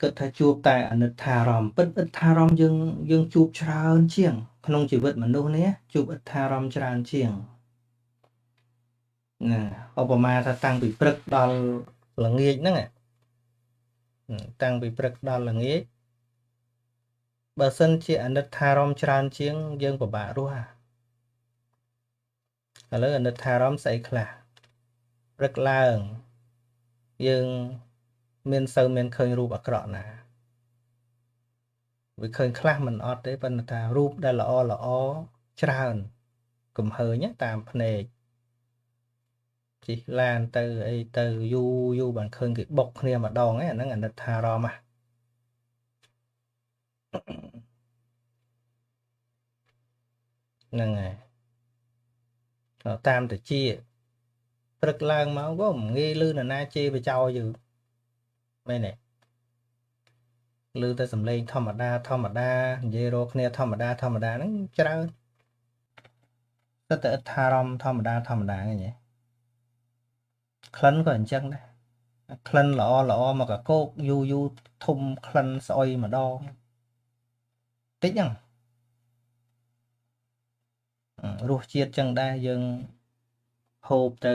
គិតថាជួបតែអនិច្ចារម្មណ៍ពិត អិដ្ឋារម្មណ៍យើងជួបច្រើនជាង ក្នុងជីវិតមនុស្សនេះជួបអិដ្ឋារម្មណ៍ច្រើនជាងណា។ ឧបមាថាតាំងពីព្រឹកដល់ល្ងាចហ្នឹង តាំងពីព្រឹកដល់ល្ងាច បើសិនជាអនិច្ចារម្មណ៍ច្រើនជាង យើងពិបាករស់។ ឥឡូវអនិច្ចារម្មណ៍ស្អីខ្លះ? ព្រឹកឡើងយើងមានសូវមានឃើញរូបអាក្រក់ណា វាឃើញខ្លះមិនអត់ទេ ប៉ុន្តែថារូបដែលល្អល្អច្រើនកំហើញតាមភ្នែក ជិះឡានទៅអីទៅ យូរយូរបានឃើញគេបុកគ្នាម្ដង អាហ្នឹងអនិច្ចារម្មណ៍ហ្នឹងហើយ។ តាមតិចព្រឹកឡើងមកក៏មិនងាយលឺនរណាជេរបចោយើង មែនទេ? ឮតែសំឡេងធម្មតាធម្មតា និយាយរកគ្នាធម្មតាធម្មតាហ្នឹងច្រើន សិតតែអិដ្ឋារម្មណ៍ធម្មតាធម្មតាហ្នឹង។ ក្លិនក៏អញ្ចឹងដែរ ក្លិនល្អល្អមកកកោក យូរយូរធំក្លិនស្អុយម្ដងតិចហ្នឹង។ រសជាតិចឹងដែរ យើងហូបទៅ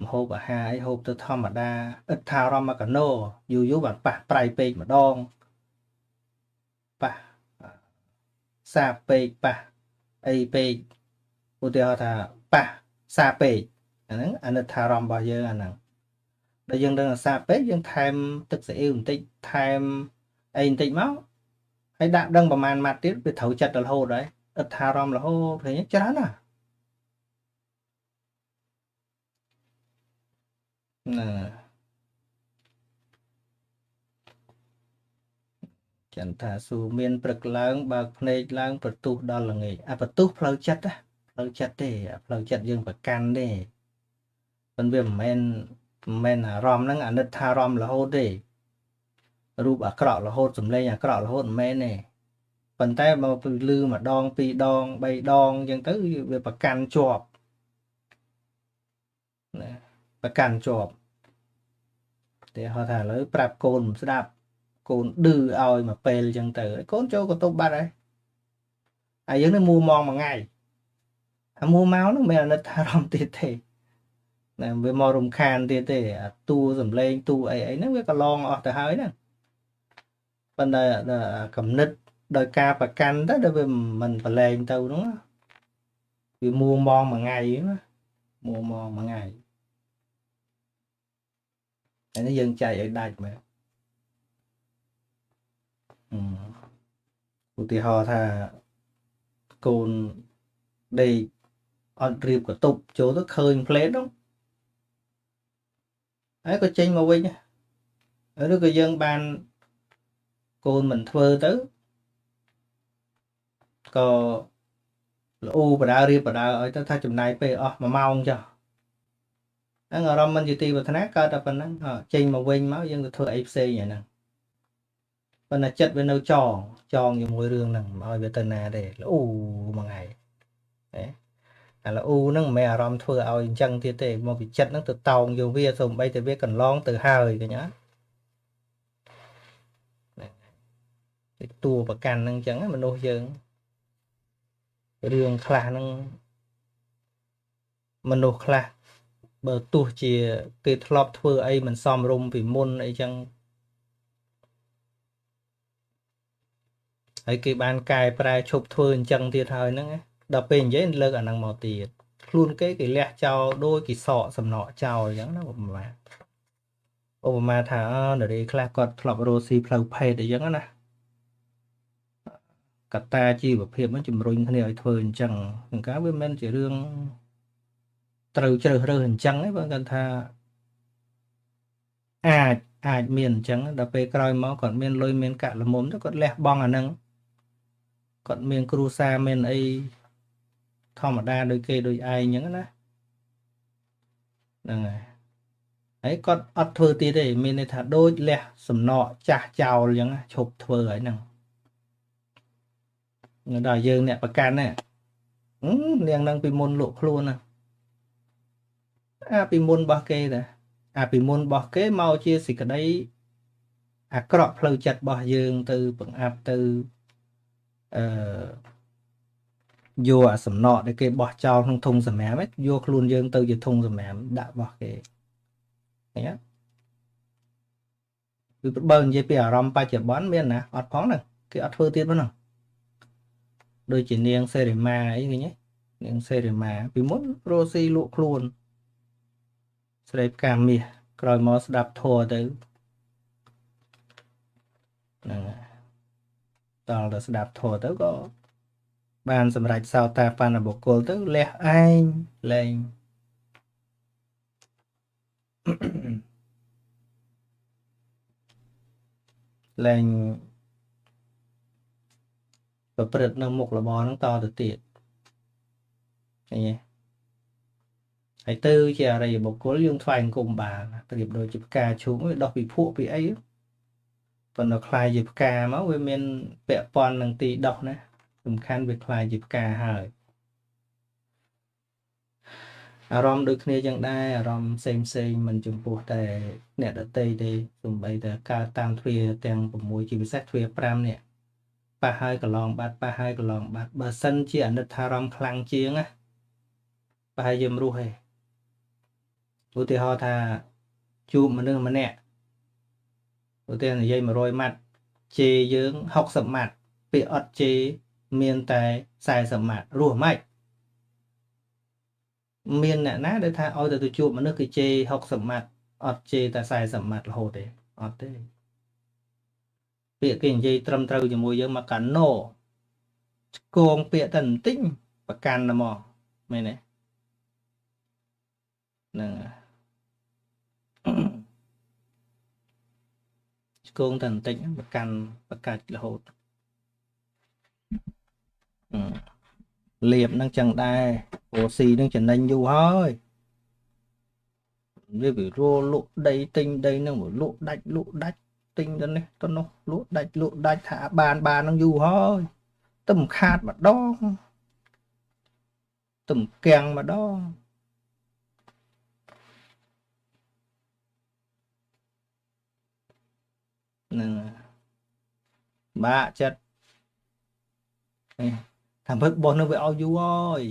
ម្ហូបអាហារអី ហូបទៅធម្មតា អិដ្ឋារម្មណ៍មកកណោ យូរយូរបានប៉ះប្រៃពេកម្ដង ប៉ះសាពេក ប៉ះអីពេក ឧទាហរណ៍ថាប៉ះសាពេក អាហ្នឹងអនិច្ចារម្មណ៍របស់យើង។ អាហ្នឹងដល់យើងដឹងសាពេក យើងថែមទឹកស៊ីអ៊ីវបន្តិច ថែមអីបន្តិចមក ហើយដាក់ដឹងប្រហែលម៉ាត់ទៀត វាត្រូវចិត្តរហូតហើយ អិដ្ឋារម្មណ៍រហូត ឃើញច្រើនណាស់ណា។ ចន្ទាស៊ូមានព្រឹកឡើងបើកភ្នែកឡើងប្រទុះដល់ល្ងាច អាប្រទុះផ្លូវចិត្តណា ផ្លូវចិត្តទេ ផ្លូវចិត្តយើងប្រកាន់ទេ ប៉ុន្តែវាមិនមែនអារម្មណ៍ហ្នឹងអនិច្ចារម្មណ៍រហូតទេ រូបអាក្រក់រហូត សំឡេងអាក្រក់រហូត មិនមែនទេ ប៉ុន្តែមកលឺម្ដងពីរដងបីដងអញ្ចឹងទៅ វាប្រកាន់ជាប់ណា ប្រកាន់ជាប់។ តែហៅថាឥឡូវប្រាប់កូនមិនស្ដាប់ កូនឌឺឲ្យមួយពេលអញ្ចឹងទៅ កូនចូលកន្ទប់បាត់ហើយ ហើយយើងនេះមួម៉ងមួយថ្ងៃ អាមួម៉ៅហ្នឹងមិនអាណិតអារម្មណ៍ទៀតទេណា វាមករំខានទៀតទេ អាតួសំឡេងតួអីអីហ្នឹងវាក៏ឡងអស់ទៅហើយហ្នឹង ប៉ុន្តែកំណិតដោយការប្រកាន់ទៅ ដល់វាមិនប្រឡែងទៅហ្នឹង វាមួម៉ងមួយថ្ងៃណា មួម៉ងមួយថ្ងៃ។ អានេះយើងចែកឲ្យដាច់មែន។ ឧទាហរណ៍ថាកូនដេកអត់រៀបកតុប ចូលទៅឃើញផ្លេតនោះហើយក៏ចេញមកវិញ ឬក៏យើងបានកូនមិនធ្វើទៅ ក៏ល្អូបដារៀបបដាឲ្យទៅ ថាចំណាយពេលអស់1ម៉ោងចុះ ហ្នឹងអារម្មណ៍មិនជាទីប្រាថ្នាកើតតែប៉ុណ្ណឹង ចេញមកវិញមកយើងទៅធ្វើអីផ្សេងហ្នឹង ប៉ុន្តែចិត្តវានៅចងចងជាមួយរឿងហ្នឹង មិនឲ្យវាទៅណាទេ ល្អូមួយថ្ងៃណា។ អាល្អូហ្នឹងមិនមែនអារម្មណ៍ធ្វើឲ្យអញ្ចឹងទៀតទេ មកពីចិត្តហ្នឹងទៅតោងយកវា សូម្បីតែវាកន្លងទៅហើយ ឃើញអត់? តួប្រកាន់ហ្នឹងអញ្ចឹង មនុស្សយើងរឿងខ្លះហ្នឹង មនុស្សខ្លះបើទោះជាគេធ្លាប់ធ្វើអីមិនសមរម្យពីមុនអីចឹង ហើយគេបានកែប្រែឈប់ធ្វើអញ្ចឹងទៀតហើយហ្នឹង ដល់ពេលនិយាយលើកអាហ្នឹងមកទៀត ខ្លួនគេគេលះចោល ដូចគេសកសំណក់ចោលអញ្ចឹងណា។ ឧបមាថានារីខ្លះគាត់ធ្លាប់រស់ស៊ីផ្លូវភេទអីចឹងណា កត្តាជីវភាពហ្នឹងជំរុញគ្នាឲ្យធ្វើអញ្ចឹង ជួនកាលវាមិនជារឿងត្រូវជ្រើសរើសអញ្ចឹងទេ បើគាត់ថាអាចមានអញ្ចឹង ដល់ពេលក្រោយមកគាត់មានលុយមានកាក់ល្មមទៅ គាត់លះបង់អាហ្នឹង គាត់មានគ្រួសារមានអីធម្មតាដូចគេដូចឯងអញ្ចឹងណា ហ្នឹងហើយ ហើយគាត់អត់ធ្វើទៀតទេ មានន័យថាដូចលះសំណក់ចាស់ចោលអញ្ចឹង ឈប់ធ្វើហើយហ្នឹង។ ដល់យើងអ្នកប្រកាន់ណា នាងនឹងពីមុនលក់ខ្លួនណា អាពីមុនរបស់គេតា អាពីមុនរបស់គេមកជាសេចក្តី អាក្រក់ផ្លូវចិត្តរបស់យើងទៅបង្អាប់ទៅអឺយកអាសំណក់ដែលគេបោះចោលក្នុងធុងសម្រាមយកខ្លួនយើងទៅជាធុងសម្រាមដាក់របស់គេឃើញទេគឺបើនិយាយពីអារម្មណ៍បច្ចុប្បន្នមានណាអត់ផងហ្នឹងគេអត់ធ្វើទៀតហ្នឹងដូចជានាងសេរីម៉ាអីឃើញទេនាងសេរីម៉ាពីមុនរស់ស៊ីលក់ខ្លួនស្រីផ្កាមាសក្រោយមកស្ដាប់ធម៌ទៅហ្នឹងតលទៅស្ដាប់ធម៌ទៅក៏បានសម្រេចសោតាបណ្ណបុគ្គលទៅលះឯងលែងលែងប្រព្រឹត្តនៅមុខរបរហ្នឹងតទៅទៀតឃើញទេហើយទៅជាអរិយបុគ្គលយើងថ្វាយអង្គមបានប្រៀបដូចជាផ្កាឈូកវាដោះពីភក់ពីអីប៉ុន្តែខ្លាយជាផ្កាមកវាមានពាក់ព័ន្ធនឹងទីដោះណាសំខាន់វាខ្លាយជាផ្កាហើយអារម្មណ៍ដូចគ្នាយ៉ាងដែរអារម្មណ៍ផ្សេងផ្សេងមិនចំពោះតែអ្នកដតីទេសំបីតែកើតតាមទ្វាទាំង6ជាពិសេសទ្វា5នេះប៉ះហើយកន្លងបាត់ប៉ះហើយកន្លងបាត់បើសិនជាអនិច្ចារម្មណ៍ខ្លាំងជាងណាប្រហែលយើងរស់ទេឧទាហរណ៍ថាជួបមនុស្សម្នាក់ឧទាហរណ៍និយាយ100ម៉ាត់ជេរយើង60ម៉ាត់ពាក្យអត់ជេរមានតែ40ម៉ាត់រស់ម៉េចមានអ្នកណាដែលថាឲ្យទៅជួបមនុស្សគេជេរ60ម៉ាត់អត់ជេរតែ40ម៉ាត់រហូតទេអត់ទេពាក្យគេនិយាយត្រឹមត្រូវជាមួយយើងមកកាណូឆ្កងពាក្យតែបន្តិចប្រកាន់តែមកមែនទេហ្នឹងឆ្កងតែបន្តិចប្រកាន់ប្រកាច់រហូតលៀបហ្នឹងចឹងដែរអូស៊ីហ្នឹងចំណេញយូរហើយវាវារលក់ដីទិញដីហ្នឹងលក់ដាច់លក់ដាច់ទិញទៅនេះទៅនោះលក់ដាច់លក់ដាច់ថាបានបានហ្នឹងយូរហើយទៅមិនខាតម្ដងទៅមិនកាំងម្ដងហ្នឹងបាក់ចិត្តតាមពិតបោះនោះវាឲ្យយូរហើយ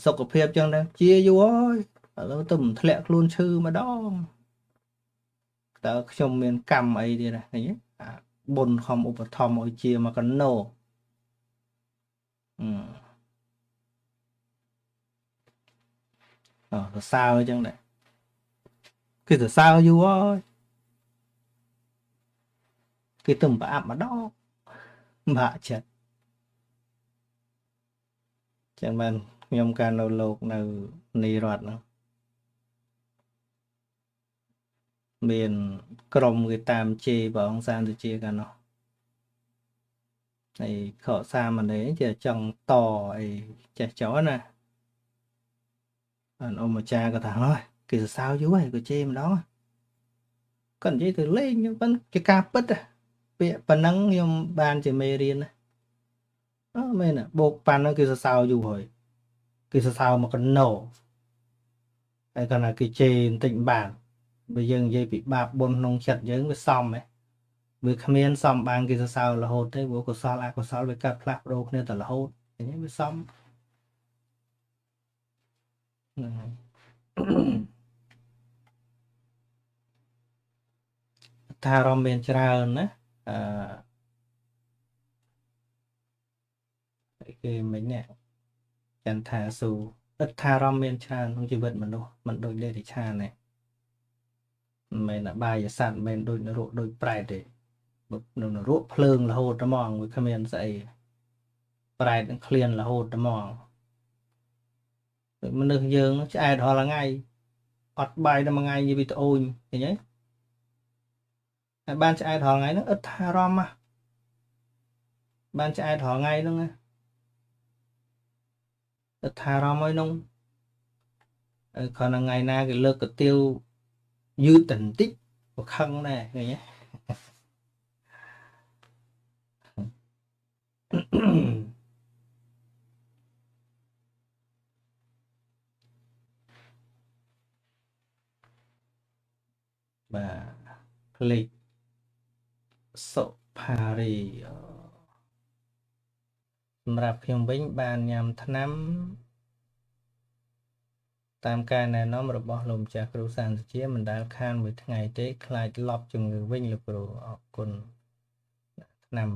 សុខភាពចឹងដែរជាយូរហើយឥឡូវទៅមិនធ្លាក់ខ្លួនឈឺម្ដងតើខ្ញុំមានកម្មអីទៀតណាឃើញទេអាបុណ្យខំឧបត្ថម្ភឲ្យជាមកកណោអឺសរសើរចឹងដែរគេសរសើរយូរហើយគេទៅប្រអាប់ម្ដងបាក់ចិត្តចឹងបានខ្ញុំកាលនៅលោកនៅនីរដ្ឋហ្នឹងមានក្រុមគេតាមជេរព្រះអង្គសានសុជាកាលនោះហើយខកសាមណេរជាចង់តអីចេះចោលណាបានអមចាក៏ថាហើយគេសរសើរយូរហើយក៏ជេរម្ដងគាត់និយាយទៅលេងប៉ុន្តែជាការពិតពាក្យប៉ុណ្ណឹងខ្ញុំបានជាមេរៀនណាអឺមែនណាបោកប៉ាន់ហ្នឹងគេសរសើរយូរហើយគេសរសើរមកកណោហើយគាត់ថាគេជេរបន្តិចបានបើយើងនិយាយពីបាបបុណ្យក្នុងចិត្តយើងវាសមហ៎វាគ្មានសមបានគេសរសើររហូតទេព្រោះកុសលអកុសលវាកាត់ផ្លាស់ប្ដូរគ្នាតែរហូតអញ្ចឹងវាសមហ្នឹងហើយថាអារម្មណ៍មានច្រើនណាអឺគេមិញនេះចន្ទថាស៊ូឥទ្ធារម្មណ៍មានច្រើនក្នុងជីវិតមនុស្សមិនដូចដេរិឆានទេមិនមែនអបាយសត្វមិនមែនដូចនរកដូចប្រែតទេនៅនរកភ្លើងរហូតហ្មងវាគ្មានស្អីប្រែតនឹងឃ្លានរហូតហ្មងដូចមនុស្សយើងឆ្អែតរាល់ថ្ងៃអត់បាយដល់មួយថ្ងៃនិយាយពីត្អូញឃើញទេហើយបានឆ្អែតរាល់ថ្ងៃហ្នឹងឥទ្ធារម្មណ៍បានឆ្អែតរាល់ថ្ងៃហ្នឹងណាឥទ្ធារម្មណ៍ហើយនោះគ្រាន់តែថ្ងៃណាគេលើកកាទៀវយឺតតែបន្តិចក៏ខឹងដែរឃើញទេបាទភ្លេច សុផារី សម្រាប់ខ្ញុំវិញបានញ៉ាំថ្នាំតាមការណែនាំរបស់លោកម្ចាស់គ្រូសានសុជា មិនដែលខានមួយថ្ងៃទេ ខ្លាចលប់ជំងឺវិញលោកគ្រូ។ អរគុណ។ ថ្នាំ